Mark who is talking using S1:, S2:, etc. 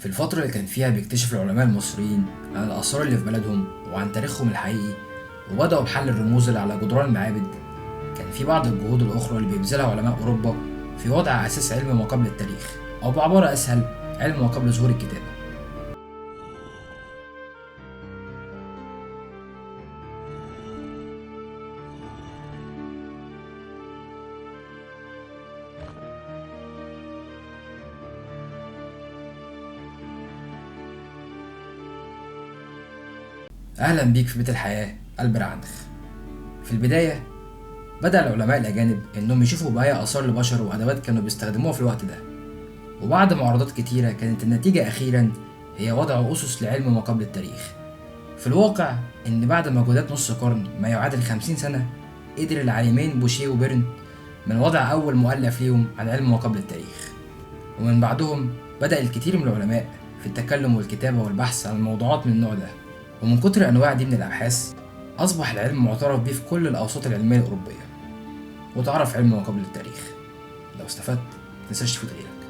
S1: في الفترة اللي كان فيها بيكتشف العلماء المصريين عن الآثار اللي في بلدهم وعن تاريخهم الحقيقي، وبدأوا بحل الرموز اللي على جدران المعابد، كان في بعض الجهود الأخرى اللي بيبذلها علماء أوروبا في وضع أساس علم ما قبل التاريخ، أو بعبارة أسهل علم ما قبل ظهور الكتابة. أهلا بيك في بيت الحياة البرعنخ. في البداية بدأ العلماء الأجانب إنهم يشوفوا بقايا آثار لبشر وأدوات كانوا بيستخدموها في الوقت ده، وبعد معارضات كتيرة كانت النتيجة أخيرا هي وضع أسس لعلم ما قبل التاريخ. في الواقع إن بعد مجهودات نص قرن ما يعادل 50 سنة، قدر العالمين بوشيه وبيرن من وضع أول مؤلف ليهم عن علم ما قبل التاريخ، ومن بعدهم بدأ الكثير من العلماء في التكلم والكتابة والبحث عن الموضوعات من النوع ده. ومن كتر الأنواع دي من الأبحاث أصبح العلم معترف بيه في كل الأوساط العلمية الأوروبية، وتعرف علم ما قبل التاريخ. لو استفدت متنساش تفيد غيرك.